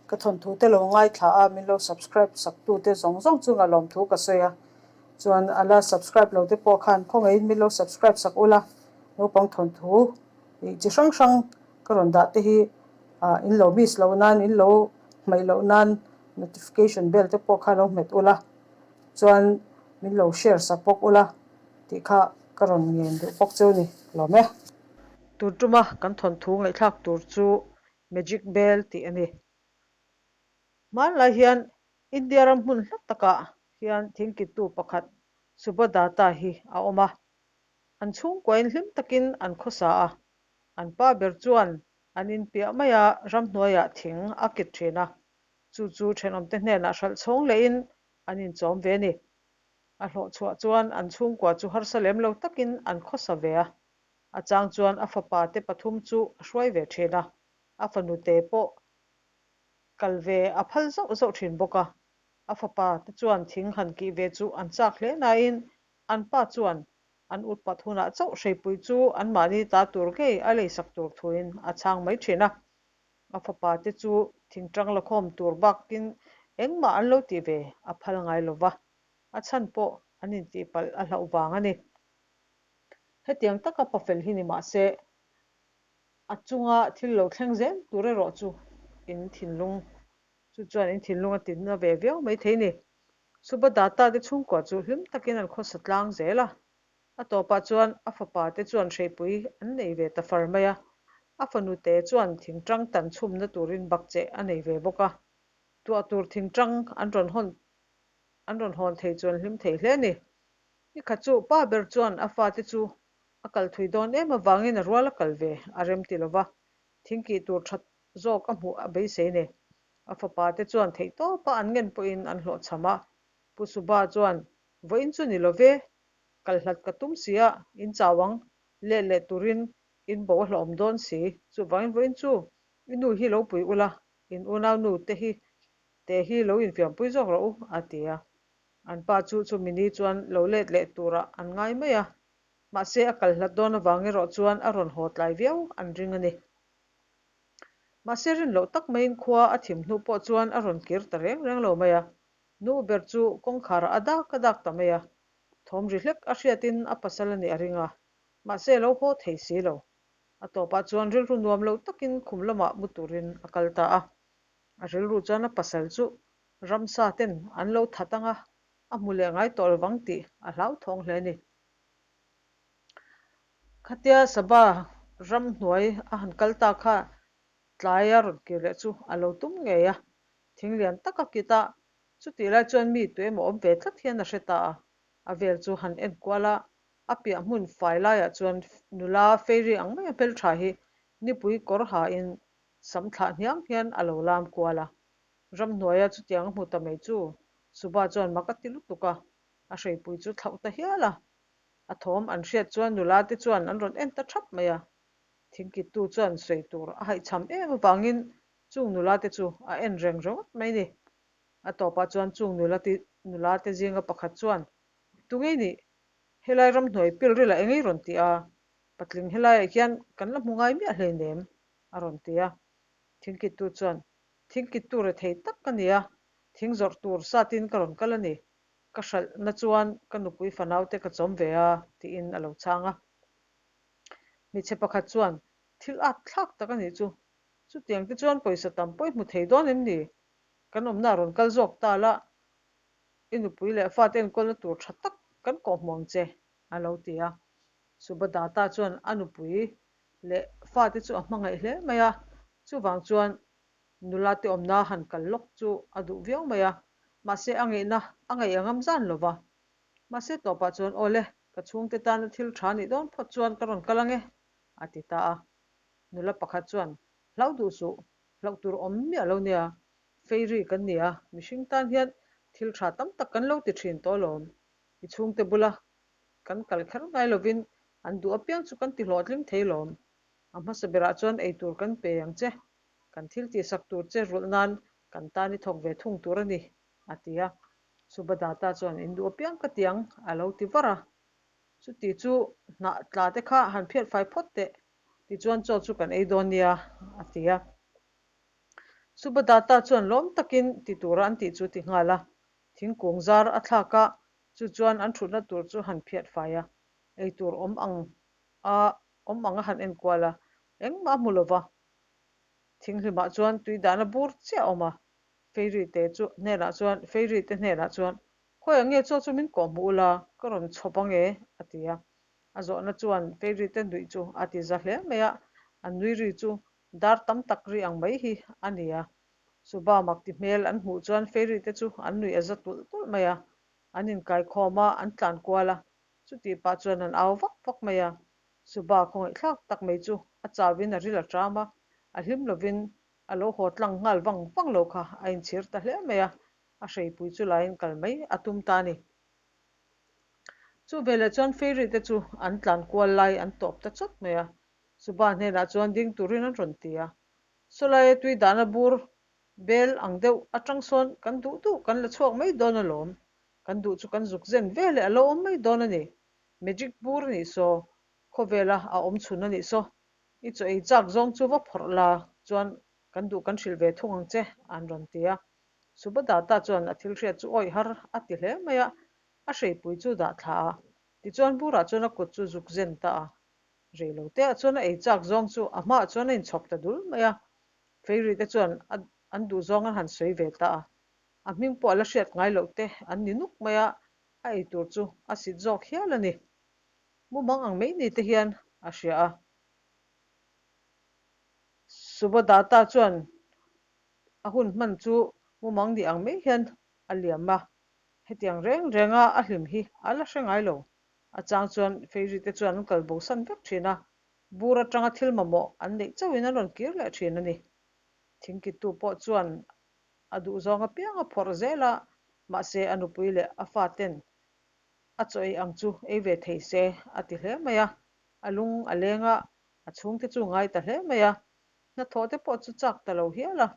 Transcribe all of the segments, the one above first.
Ka thawnthu te lo ngaithla a, min lo subscribe sak tu te zawng zawng chunga lawmthu ka sawi a. Chuan a la subscribe lo te pawh khan khawngaihin min lo subscribe sak ula, naupang thawnthu ih chi hrang hrang ka rawn dah te hi ah in lo miss loh nan, in lo hmaih loh nan notification bell te pawh kha lo hmet ula, chuan min lo share sak bawk ula tih kha ka rawn ngen duh bawk cheu ni lawm e. Tun tuma kan thawnthu ngaihthlak tur chu Magic Bell tih a ni. Hmanlai hian India ram hmun hla takah hian thingkittu pakhat Subhadata hi a awm a. An chhungkuain hlim takin an khawsa a, an pa ber chuan an inpiah maia ramhnuaiah thing a kit thin a, chu chu thenawmte hnenah hralh chhawng lehin an inchawm ve a ni. A hlawhchhuah chuan an chhungkua chu harsa lem lo takin an khawsa ve a, A chang chuan a fapa te pathum chu a hruai ve thin a, a fanu te pawh kal ve a phal zauh zauh thin bawk a. A fapa te chuan thing han kih ve chu an chak hle nain an pa chuan an utpat hunah chauh hreipui chu anmahni ta tur ngei a leisak tur thuin a chhang mai thin a. A fapa te chu thingtang lakhawm tur bakin engmah an lo tih ve a phal ngai lo va, a chhan pawh an intihpalh a hlauh vang a ni. Hetiang taka pafel hi ni mah se, a chunga thil lo thleng zel tur erawh chu in thinlung chu chuan in thinlung a tinna ve viau mai thei ni. Subhadata te chhungkua chu hlim takin an khawsa tlang zel a. A tawpah chuan a fapa te chuan hreipui an nei ve ta far mai a, a fanute chuan thingtang tan chhumna turin bakcheh a nei ve bawk a. Tuah tur thingtang an rawn hawn an rawn hawn thei chuan hlim thei hle a ni. Nikhat chu pa ber chuan a fate chu a kal thui dawn em avangin a rual a kal ve a rem ti lova, thingkih tur that zawk a hmuh a beisei nei. A fapa te chuan theihtawpa an ngen pawhin an hlawhchham a. Pu Subha chuan, Vawiin chu ni lo ve, kal hlat ka tum si a, in chau ang, let leh turin in bo a hlawhawm dawn si, chuvangin vawiin chu i nu hi lo pui ula, in unau nu te hi te hi lo infiampui zawk rawh u, a ti a. An pa chu chumi ni chuan lo let leh turah an ngai mai a, mahse a kal hlat dawn avang erawh chuan a rawn haw tlai viau an ring a ni. Mahse rin loh tak maiin khua a thim hnu pawh chuan a rawn kir ta reng reng lo mai a, nu ber chu kawngkharah a dak a dak ta mai a, thawm ri hlek a hriatin a pasal a nih a ring a, mahse a lo haw thei si lo. A tawpah chuan rilru nuam lo takin khum lamah mu turin a kal ta a, a rilru chuan a pasal chu Ramsa ten an lo that anga a hmu leh ngai tawh lovang tih a hlauthawng hle a ni. Khatia Saba ramhnuai a han kal ta kha tlai a rawn kir leh chu a lo tum ngei a, thing lian tak a kit a, chutih lai chuan mi tuemaw awm ve tlat hian a hre ta a, a vel chu han en kual a, a piah hmun fai laiah chuan nula fairy ang mai a hmeltha hi nipui kawr hain sam thlah hniang hian a lo lam kual a. Ramhnuaia chutiang a hmu ta mai chu Subha chuan mak a ti lutuk a, a hreipui chu thlauh ta hial a. A thawm an hriat chuan nula te chuan an rawn en ta thap mai a. Thingkittu chuan sawi tur a haihchham em avangin chung nula te chu a en reng ringawt mai ni. A tawpah chuan chung nula ti nula te zinga pakhat chuan, Tungei nih, helai ramhnuai pilril ah engei rawn ti a, patling helaiah hian kan la hmu ngai miah hleinem, a rawn ti a. Thingkittu chuan, Thingkit tur a thei tak ka nia, thing zawrh tur satin ka rawn kal a ni. Ka hralhna chuan ka nupui fanaute ka chawm ve a, tiin a lo chhang a. Hmeichhe pakhat chuan, Thil at thlak tak a nih chu. Chutiang te chuan pawisa tam pawh i hmu thei dawn em ni? Kan awmna a rawn kal zawk ta la, i nupui leh fate enkawlna tur tha tak kan kawhhmuh ang che, a lo ti a. Subhadata chuan a nupui leh fate chu a hmangaih hle mai a, chuvang chuan nula te awmna han kal lawk chu a duh viau mai a, mahse a ngeihna a ngaih a ngam zan lo va. Mahse tawpah chuan aw le, ka chhungte tana thil tha nih dawn phawt chuan ka rawn kal ange, a ti ta a. Nula pakhat chuan, Hlauh duh suh, hlauh tur awm miah lo nia, fairy kan ni a, mihring tan hian thil tha tam tak kan lo ti thin tawh alawm, i chhungte bula kan kal kher ngai lovin an duh apiang chu kan ti hlawhtling thei lawm. A hmasa berah chuan eitur kan pe ang che, kan thil tihsak tur che rulh nan kan tan i thawk ve thung tur a ni, a ti a. Subhadata chuan in duh apiang ka ti ang, a lo ti var a. Chuti chu hnah tla te kha han phiat fai phawt teh, tichuan chaw chu kan ei dawn nia, a ti a. Subhadata chuan lawm takin ti tura an tih chu ti nghal a. Thingkung zar a thlak a, chu chuan an thutna tur chu han phiat fai a, eitur awm ang a awm ang a han enkual a, engmah a hmu lo va. Thinghlimah chuan tui dahna bur chiah a awm a, Fairy te chu hnenah chuan Fairy te hnenah chuan, Khawiah nge chaw chu min kawh hmuh ula, ka rawn chhawp ang e, a ti a. A zawhna chuan Fairy te nuih chu a ti za hle mai a, an nui ri chu dar tam tak ri ang mai hi a ni a. Suba mak ti hmel an hmuh chuan Fairy te chu an nuih a za tulh tulh mai a, an inkaikhawm a, an tlan kual a, chutih pah chuan an au vak vak mai a. Suba khawngaihthlak tak mai chu a chauin a ril a ṭam a, a hlim lovin a lo haw tlang nghal vang vang lo kha a inchhir ta hle mai a, a hreipui chu laiin kal mai a tum ta a ni. Chu veleh chuan Fairy te chu an tlan kual lai an tawp ta chawt mai a, Suba hnenah chuan ding turin an rawn ti a. Sawlaia tui dahna bur bel ang deuh atang sawn kan duh duh kan la chhuak mai dawn alawm, kan duh chu kan zuk zen veleh a lo awm mai dawn a ni. Magic bur a nih saw, khawvela a awm chhun a nih saw, i chaw ei chak zawng chu va phawrh la chuan kan duh kan hrilh ve thung ang che an rawn ti a. Subhadata chuan a thil hriat chu awih har a ti hle mai a, a hreipui chu dah thla a, tichuan burah chuan a kut chu zuk zen ta a. Rei lo te ah chuan a ei chak zawng chu a hmaah chuan a inchhawp ta dul mai a, Fairy te chuan a an duh zawng an han sawi ve ta a, a hming pawh a la hriat ngai loh te an ni nuk mai a, a ei tur chu a sit zawk hial a ni. Mumang ang mai ni te hian a hria a. Subhadata chuan a hun hman chu mumang ni ang mai hian a liam a, hetiang reng renga a hlim hi a la hre ngai lo. A chang chuan Fairy te chuan an kal bosan vek thin a, bur atanga thil mamawh an neih chauhin an rawn kir leh thin a ni. Thingkittu pawh chuan a duhzawng apiang a phawrh zel a, mahse a nupui leh a faten a chaw ei ang chu ei ve thei se a ti hle mai a, a lung a leng a, a chhungte chu ngai ta hle mai a, hnathawh te pawh chu chak ta lo hial a.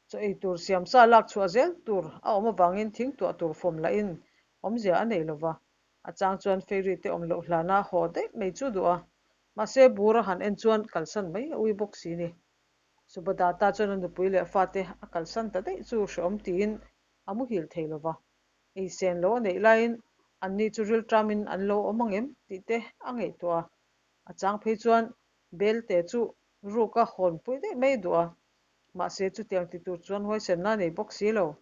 Chaw ei tur siamsa lak chhuah zel tur a awm avangin thing tuah tur fawm lahin awmzia a nei lova, a chang chuan Fairy te awm loh hlana haw daih mai chu duh a, mahse bur a han en chuan kalsan mai a ui bawk si ni. Subhadata chuan a nupui leh fate a kalsan ta daih chu hrehawm tiin a muhil thei lova, ei sen lo a neih laiin anni chu rilṭamin an lo awm ang em tih te a ngaihtuah a, a chang phei chuan Belte chu ruk a hawnpui daih mai duh a, mahse chutiang ti tur chuan huaisenna a nei bawk si lo.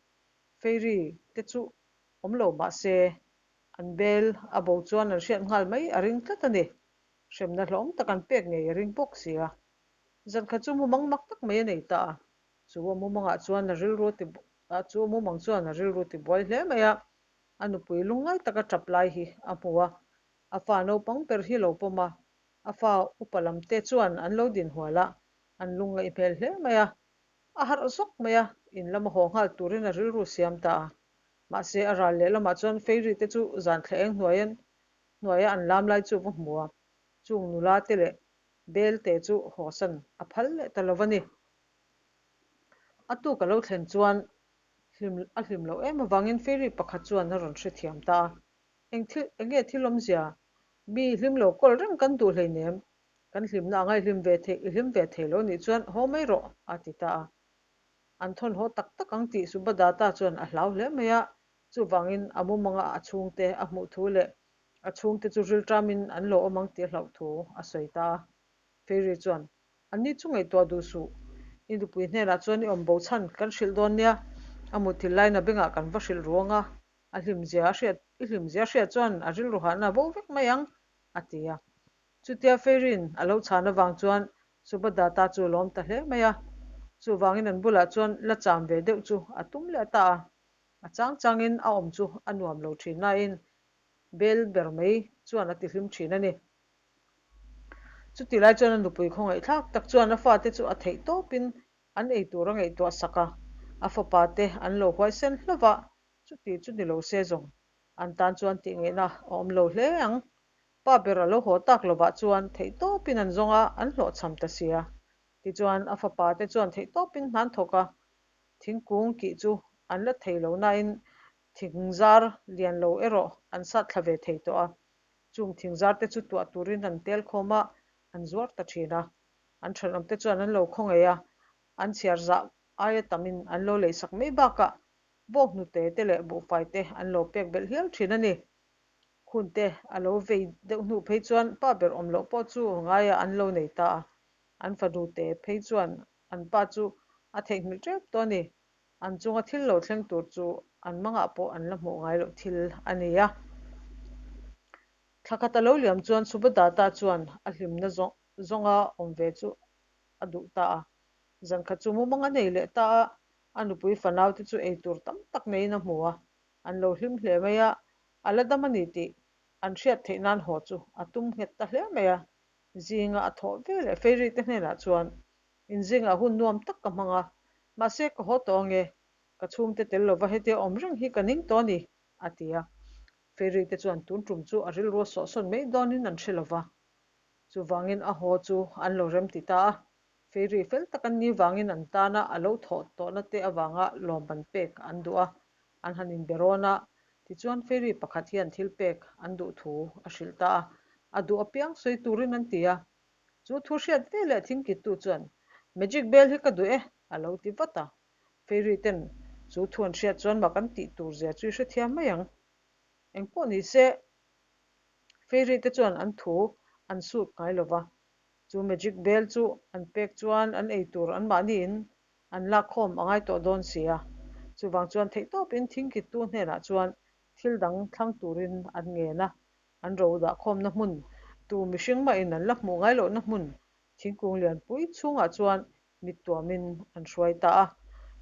Fairy te chu awm lo mahse an bel a bo chuan an hriat nghal mai a ring tlat a ni. Hremna hlawm tak an pek ngei a ring bawk si a. Zankhat chu mumang mak tak mai a nei ta a, chu a mumangah chuan a rilru ti chu a mumang chuan a rilru ti buai hle mai a, a nupui lungngai taka tap lai hi a hmu a, a fa naupang ber hi lo pawm a, A fa upa lam te chuan an lo din hual a, an lungngaih hmel hle mai a. A harh zawk mai a, in lama haw nghal turin a rilru siam ta a. Mahse a ral leh lamah chuan Fairy te chu zan thla eng hnuaiin hnuaia an lam lai chu va hmu a, chung nula te leh Bel te chu hawsan a phal leh ta lo va ni. A tuk a lo thlen chuan hlim a hlim loh em avangin Fairy pakhat chuan a rawn hrethiam ta a. Eng thil, eng nge thil awmzia? Mi hlim lo kawl reng kan duh hleinem. Kan hlimna anga i hlim ve theih, i hlim ve thei lo nih chuan haw mai rawh, a ti ta a. An thawn haw tak tak ang tih Subhadata chuan a hlau hle mai a, chuvangin a mumanga a chhungte a hmuh thu leh a chhungte chu rilṭamin an lo awm ang tih a hlauh thu a sawi ta a. Fairy chuan, Anni chu ngaihtuah duh suh. I nupui hnenah chuan i awm bo chhan kan hrilh dawn nia, a mutthil laina bengah kan va hrilh ruang a, A hlimzia a hriat, i hlimzia a hriat chuan a rilru hahna a bo vek mai ang, a ti a. Chutia Fairy-in a lo chhan avang chuan Subhadata chu a lawm ta hle mai a. Chuvangin an bulah chuan la cham ve deuh chu a tum leh ta a. A chang changin a awm chu a nuam lo thin nain bel ber mai chuan a tihlim thin a ni. Chuti lai chuan a nupui khawngaihthlak tak chuan a fate chu a theih tawpin an ei tur a ngaihtuah sak a, a fapa te an lo huaisen hlauh a, Chuti chu ni lo se zawng an tan chuan tih ngaihna a awm lo hle ang. Pa ber a lo haw tak lovah chuan theihtawpin an zawng a, an hlawhchham ta sia. Tichuan a fapa te chuan theihtawpin hnan thawk a, thingkung kih chu an la thei lo nain thingzar lian lo erawh an sat thla ve thei tawh a. Chung thingzar te chu tuah turin an tel khawm a, an zuar ta thin a. An thenawm te chuan an lo khaw ngei a. An chhiar zah aia tamin an lo leisak mai bakah bawnghnute te leh buhfai te an lo pek belh hial thin a ni. Khunte a lo vei deuh hnu phei chuan pa ber awm loh pawh chu ngaiah an lo nei ta a. An fanute phei chuan an pa chu a theihnghilh tep tawh a ni. An chunga thil lo thleng tur chu an mangah pawh an la hmuh ngai loh thil a ni a. Thla khat a lo liam chuan Subhadata chuan a hlimna zawnga awm ve chu a duh ta a. Zankhat chu mumang a nei leh ta a, a nupui fanaute chu eitur tam tak neiin a hmu a, an lo hlim hle mai a, a la dam a ni tih an hriat theih nan haw chu a tum nghet ta hle mai a. Zinga a thawh ve leh Fairy te hnenah chuan, Inzingah hun nuam tak ka hmang a, mahse ka haw tawh ange, ka chhungte tel lova hetia awm reng hi ka ning tawh a ni, a ti a. Fairy te chuan tun tum chu a rilru a sawhsawn mai dawnin an hre lova, chuvangin a haw chu an lo remti ta a. Fairy fel tak an nih vangin an tana a lo thawh tawhna te avanga lawmman pek an duh a, an han inbe rawn a. Tichuan Fairy pakhat hian thil pek an duh thu a hrilh ta a, a duh apiang sawi turin an ti a. Chu thu hriat ve leh thingkittu chuan, Magic bell hi ka duh e, a lo ti vat a. Fairy ten chu thu an hriat chuan mak an tih tur zia chu i hrethiam mai ang. Engpawh ni se, Fairy te chuan an thu an sut ngai lo va. Chu magic bell chu an pek chuan an ei tur anmahniin an lak khawm a ngai tawh dawn si a. Chuvang chuan theihtawpin thingkittu hnenah chuan thil dang thlang turin an ngen a. An ro dah khawmna hmun, tu mihring mahin an la hmuh ngai lohna hmun thingkung lianpui chhungah chuan mit tuamin an hruai ta a.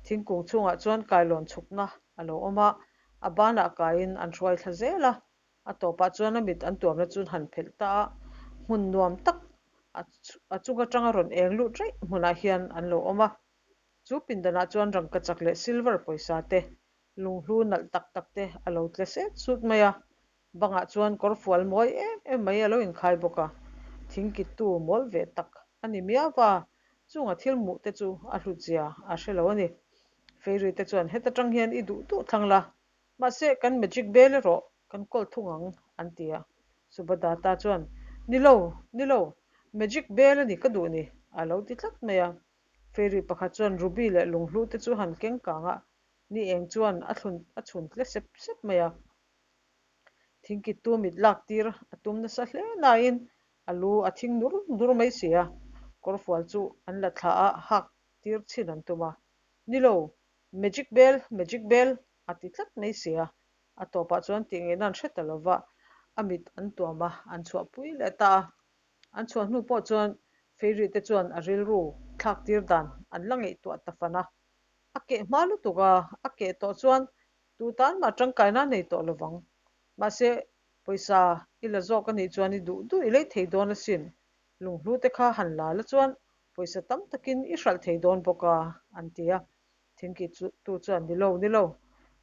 Thingkung chhungah chuan kailawn chhukna a lo awm a, a banah kaiin an hruai thla zel a. A tawpah chuan a mit an tuamna chu han phelh ta a, hmun nuam tak a chung atanga rawn eng lut raih hmunah hian an lo awm a. Chu pindanah chuan rangkachak leh silver pawisa te, lunghlu nalh tak tak te a lo tle set sut mai a. Bangah chuan kawrfual mawi em em mai a lo inkhai bawk a, thingkittu mawl ve tak a ni miau va, chunga thil hmuh te chu a hlutzia a hre lo a ni. Fairy te chuan heta tang hian i duh duh thlang la, Mahse, kan magic bel erawh kan kawl thung ang, an ti a. Subhadata chuan, Ni lo, ni lo, magic bel a ni ka duh ni, a lo ti tlat mai a. Fairy pakhat chuan ruby leh lunghlu te chu han keng kang a, ni eng chuan a thlun a chhun tle sep sep mai a. Thingkittu mit lak tir a tum nasa hle nain a lu a thing nur nur mai si a, kawrfual chu an la thla a, hak tir chhin an tum a. Ni lo, Magic bell, magic bell, a ti tlat mai si a. A tawpah chuan tih ngaihna an hre ta lo va, a mit an tuam a, an chhuahpui leh ta a. An chhuah hnu pawh chuan Fairy te chuan a rilru thlak tir dan an la ngaihtuah ta fan a. A keh hma lutuk a, a keh tawh chuan tu tan mah tangkaina a nei tawh lo vang. Mahse, pawisa i la zawk a nih chuan i duh duh i lei thei dawn asin. Lunghlu te kha han la la chuan Pawisa tam takin i hralh thei dawn bawk a, an ti a. Thingki chu tu chuan, Ni lo, ni lo,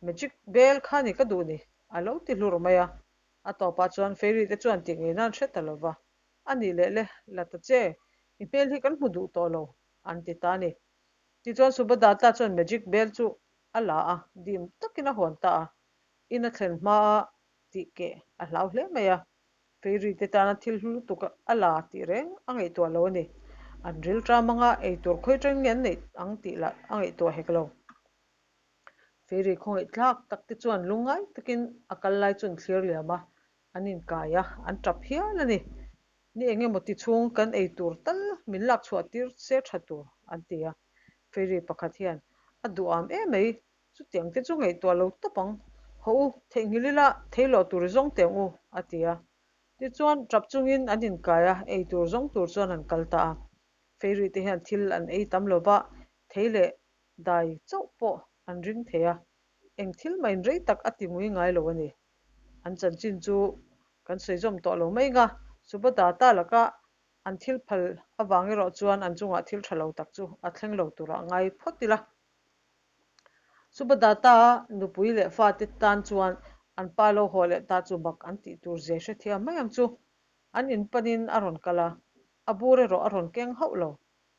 magic bel kha ni ka duh ni, a lo ti hlur mai a. A tawpah chuan Fairy te chuan tih ngei nan hre ta lo va, A nih leh le, la ta che, i hmel hi kan hmu duh tawh lo, an ti ta a ni. Tichuan Subhadata chuan magic bel chu a la a, dim takin a hawn ta a. In a thlen hmaa tih keh a hlau hle mai a. Fairy te tana thil hlu lutuk a la tih reng a ngaihtuah lo a ni. An ril ṭam anga ei tur khawi ṭang nge an neih ang tih lah a ngaihtuah hek lo. Fairy khawngaih tlak tak te chuan lungngai takin a kal lai chu an thlir liam a, an inkai a, an ṭap hial a ni. Ni eng emaw ti chhung kan ei tur tal min lak chhuah tir se ṭha tur, an ti a. Fairy pakhat hian a duham em mai, Chutiang te chu ngaihtuah lo tawp ang. Haw u, theihnghilh ila thei loh tur i zawng teh ang u, a ti a. Tichuan, tap chungin an inkai a, ei tur zawng tur chuan an kal ta a. Fairy te hian thil an ei tam lo va, thei leh dai chauh pawh an ring thei a. Eng thil mahin rei tak a ti ngui ngai lo a ni. An chanchin chu kan sawi zawm tawh lo mai nga, Subhadata laka an thil phal avang erawh chuan an chungah thil tha lo tak chu a thleng lo turah ngai phawt ila. Subhadata nupui leh fate tan chuan an pa lo haw leh ta chu mak an tih tur zia hrethiam mai ang chu. An in panin a rawn kal a, a bur erawh a rawn keng hauh lo.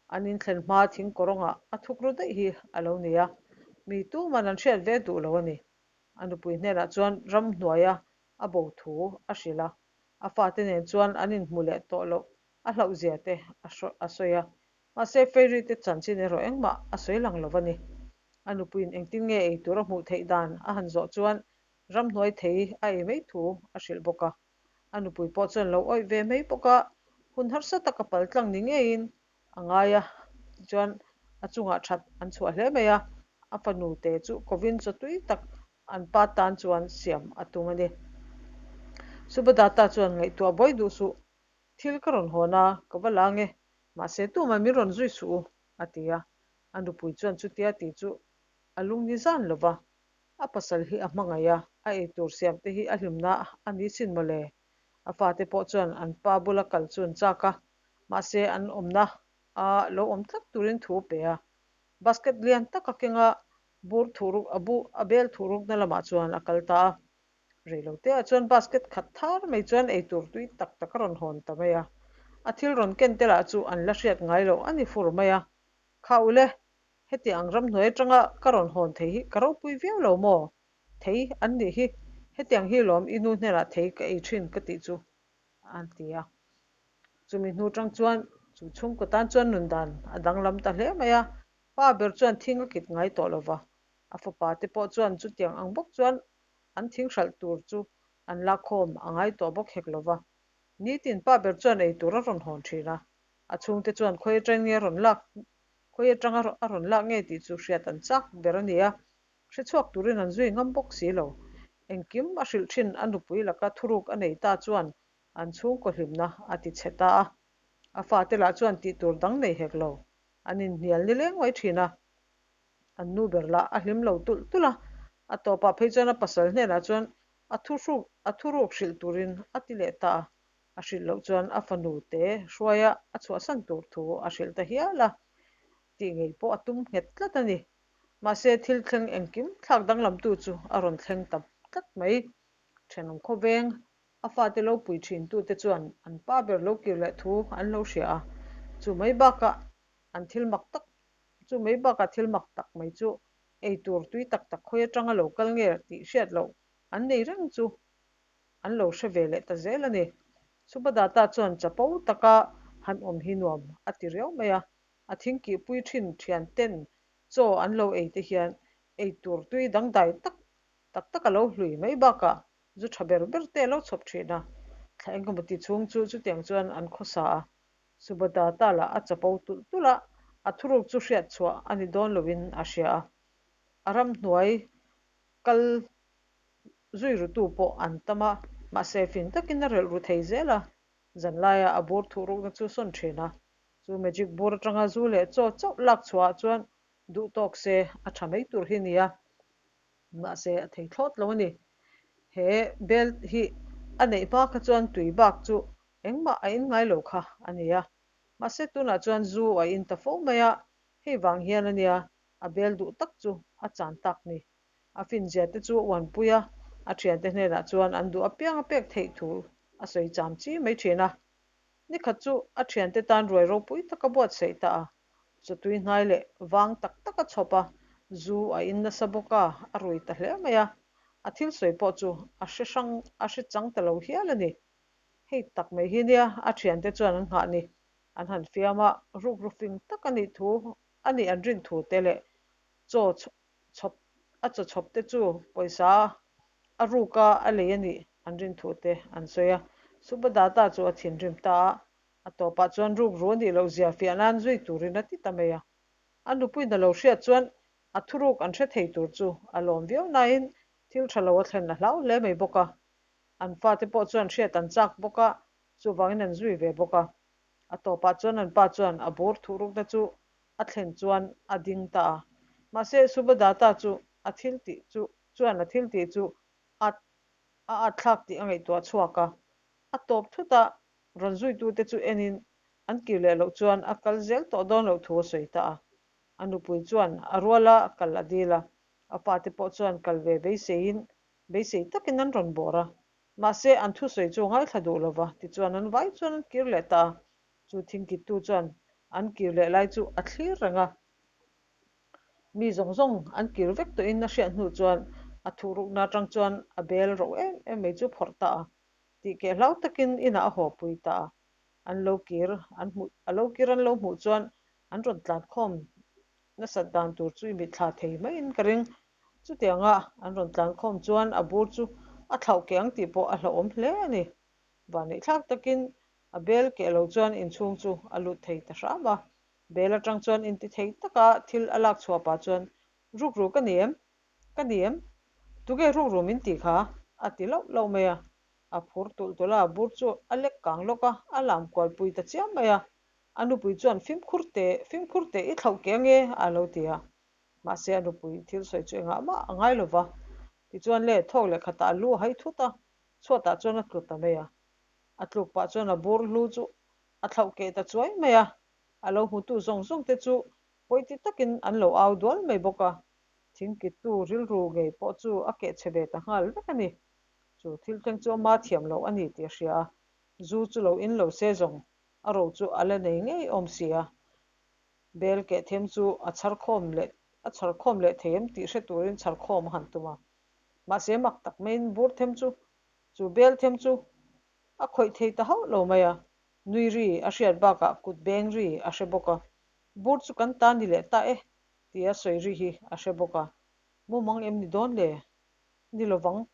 An in thlen hma thing kawrawngah a thuk ru daih hi a lo ni a, mi tuman an hriat ve duh lo a ni. A nupui hnenah chuan ramhnuaia a bo thu a hrilh a, a fate nen chuan an inhmu leh tawh loh a hlauhzia te a sawi a. Mahse, Fairy te chanchin erawh engmah a sawi lang lo a ni. A nupuiin engtin nge ei tur a hmuh theih dan a han zawh chuan ramhnuai thei a ei mai thu a hrilh bawk a. A nupui pawh chuan lo awih ve mai bawk a, hun harsa tak a pal tlang ni ngeiin a ngai a, tichuan a chungah that an chhuah hle mai a, a fanu te chu kovin chaw tui tak an pa tan chuan siam a tum a ni. Subhadata chuan ngaihtuah buai duh suh, thil ka rawn hawn a, ka va la nge, mahse tumah min rawn zui suh u, a ti a. A nupui chuan chutia tih chu a lung ni zan lo va, a pasal hi a hmangaih a, a eitur siam te hi a hlimna a ni sin mawle. A fate pawh chuan an pa bula kal chu an chak a, mahse an awmna a lo awm tlat turin thu a pe a. Basket lian tak a keng a, bur thuruk a bu a bel thurukna lamah chuan a kal ta a. Reiloteah chuan basket khat thar mai chuan eitur tui tak tak a rawn hawn ta mai a. A thil rawn ken te lah chu an la hriat ngai loh a ni fur mai a. Kha ule, heti ang ramhnuai atanga ka rawn hawn thei hi ka ropui viau lo maw? Thei an nih hi, hetiang hi lawm i nu hnenah thei ka ei thin ka tih chu a ti a. Chumi hnu tang chuan chu chhungkaw tan chuan nun dan a danglam ta hle mai a, pa ber chuan thing a kit ngai tawh lo va, a fapa te pawh chuan chutiang ang bawk chuan an thing hralh tur chu an lakkhawm a ngai tawh bawk hek lo va. Nitin pa ber chuan ei tur a rawn hawn thin a, A chhungte chuan khawi atang nge a rawn lak, khawi atanga a rawn lak nge tih chu hriat an chak ber a ni a, hre chhuak turin an zui ngam bawk si lo. Engkim a hrilh thin a nupui laka thuruk a nei ta chuan an chhungkaw hlimna a ti chhe ta a. A fate lah chuan tih tur dang nei hek lo, an inhnial nileng mai thin a. An nu ber lah a hlim lo tulh tulh a, a tawpah phei chuan a pasal hnenah chuan a thuhruk a thuruk hrilh turin a ti leh ta a. A hrilh loh chuan a fanu te hruaia a chhuahsan tur thu a hrilh ta hial a, tih ngei pawh a tum nghet tlat a ni. Mahse, thil thleng engkim thlak danglamtu chu a rawn thleng ta tlat mai. Thenawm khawveng a fate lo pui thintute chuan an pa ber lo kir leh thu an lo hria a, chu mai bakah an thil mak tak chu mai bakah thil mak tak mai chu ei tur tui tak tak khawi atanga lo kal nge tih hriat loh an nei reng chu an lo hre ve leh ta zel a ni. Subhadata chuan chapo taka han awm hi nuam a ti riau mai a, a thingkihpui thin thian ten chaw an lo ei te hian ei tur tui dangdai tak tak tak a lo hlui mai bakah zu tha ber ber te a lo chhawp thin a. Thla engemaw ti chhung chu chutiang chuan an khawsa a, Subhadata lah a chapo tulh tulh a, a thuruk chu hriat chhuah a ni dawn loin a hria a, a ramhnuai kal Zui rutu pawh an tam a, mahse fing takin a relh ru thei zel a, zanlaia a bur thuh rukna chu sawn thin a. Chu magic bur atanga zu leh chaw chauh lak chhuah ah chuan duh tawk se a tha mai tur hi nia, mahse a thei thlawt lo a ni. He bel hi a neih hma kha chuan tui bak chu engmah a in ngai lo kha a nia, mahse tunah chuan zu a in ta fo mai a, hei vang hian a nia a bel duh tak chu a chan tak ni. A finzia te chu a uanpui a, a thiante hnenah chuan an duh apiang a pek theih thu a sawi cham chi mai thin a. Nikhat chu a thiante tan ruai ropui tak a buatsaih ta a, chawtui hnai leh vang tak tak a chhawp a, zu a in nasa bawk a, a rui ta hle mai a. A thil sawi pawh chu a hre hrang a hre chang ta lo hial a ni. Hei tak mai hi nia a thiante chuan an nghah ni. An han fiam a, rukru fing tak a nih thu a nih an rin thu te leh chaw chhawp a chaw chhawp te chu pawisa a ruk a a lei a nih an rin thu te an sawi a. Subhadata chu a thinrim ta a, a tawpah chuan ruk ru a nih loh zia fiah nan zui turin a ti ta mai a. A nupuiin a lo hriat chuan a thuruk an hre thei tur chu a lawm viau nain thil tha lo a thlen a hlau hle mai bawk a. An fate pawh chuan hriat an chak bawk a, chuvangin an zui ve bawk a. A tawpah chuan an pa chuan a bur thuhrukna chu a thlen chuan a ding ta a. Mahse, Subhadata chu a thil tih chu chuan a thil tih chu at a at thlak tih a ngaihtuah chhuak a. A tawp thut a, rawn zuitute chu enin an kir leh loh chuan a kal zel tawh dawn loh thu a sawi ta a. A nupui chuan a ruala kal a dil a, a fate pawh chuan kal ve beiseiin beisei takin an rawn bawr a. Mahse, an thusawi chu a ngaithla duh lo va, tichuan an vai chuan an kir leh ta a. Chu thingkittu chuan an kir leh lai chu a thlir reng a. Mi zawng zawng an kir vek tawhin a hriat hnu chuan a thuhrukna atang chuan a bel roh em em mai chu phawrh ta a. Tih keh hlau takin inah a haw pui ta a. An lo kir an hmuh a lo kir an lo hmuh chuan An rawn tlan khawm nasat dan tur chu i mitthla thei maiin ka ring. Chutianga an rawn tlan khawm chuan a bur chu a thlauh keh ang tih pawh a hlauhawm hle a ni. Vanneihthlak takin a bel keh lo chuan inchhung chu a lut thei ta hram a. Bel atang chuan inti thei taka thil a lak chhuah pah chuan, Rukru ka ni em? Ka ni em? Tuge rukru min tih kha? a ti lauh lauh mai a. A phur tulh tulh a, a bur chu a lek kang lawk a, a lam kual pui ta chiam mai a. A nupui chuan, Fimkhur teh, fimkhur teh, i thlauh keh ange, a lo ti a. Mahse a nupui thil sawi chu engah mah a ngai lo va. Tichuan le, thawk leh khatah a lu a hai thut a, chhuatah chuan a tlu ta mai a. A tluk pah chuan a bur hlu chu a thlauh keh ta chuai mai a. A lo hmutu zawng zawng te chu pawiti takin an lo au dual mai bawk a. Thingkittu rilru ngei pawh chu a keh chhe ve ta nghal vek a ni. Chu thil thleng chu ama thiam loh a ni tih a hria a, zu chu lo in lo se zawng a ro chu a la nei ngei awm si a. Bel keh them chu a chhar khawm leh a chhar khawm leh thei em tih hre turin chhar khawm a han tum a. Mahse mak tak maiin bur them chu chu bel them chu a khawih thei ta hauh lo mai a. Nui ri a hriat bakah kut beng ri a hre bawk a. Bur chu kan ta ni leh ta e tia sawi ri hi a hre bawk a. Mumang em ni dawn le? Ni lovang.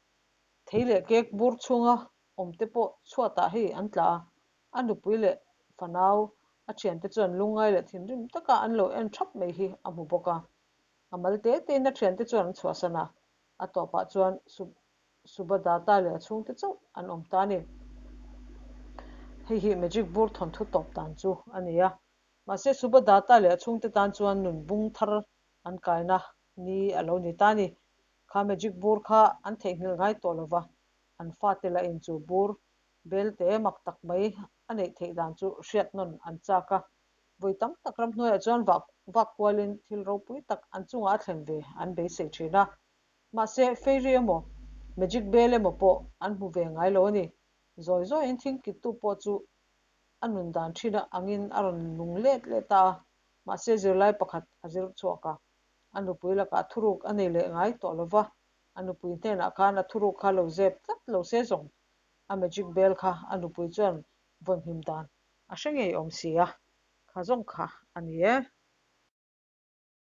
Thei leh kek bur chhunga awm te pawh chhuatah hei an tla a, a nupui leh fanau a thiante chuan lungngai leh thinrim taka an lo en thap mai hi a hmu bawk a. A mal te tein a thiante chuan an chhuahsan a, a tawpah chuan Subhadata leh a chhungte chauh an awm ta a ni. Hei hi Magic bur thawnthu tawp dan chu a ni a. Mahse Subhadata leh a chhungte tan chuan nun bung thar an kaina ni a lo ni ta a ni. Kha magic bur kha an theihnghilh ngai tawh lo va, an fate lahin chu bur belte mak tak mai a neih theih dan chu hriat nawn an chak a. Vawi tam tak ramhnuaiah chuan vak vak kualin thil ropui tak an chungah a thlen ve an beisei thin a. Mahse, fairy emaw, magic bel emaw pawh an hmu ve ngai lo a ni. Zawi zawiin thingkittu pawh chu a nun dan thin angin a rawn nung let let ta a, mahse zirlai pakhat a zir chhuak a. A nupui lakah thuruk a nei leh ngai tawh lo va, a nupui hnenah khan a thuruk kha lo zep tlat lo se zawng. A magic bell kha a nupui chuan vawnhim dan a hre ngei awm si a, kha zawng kha a ni e.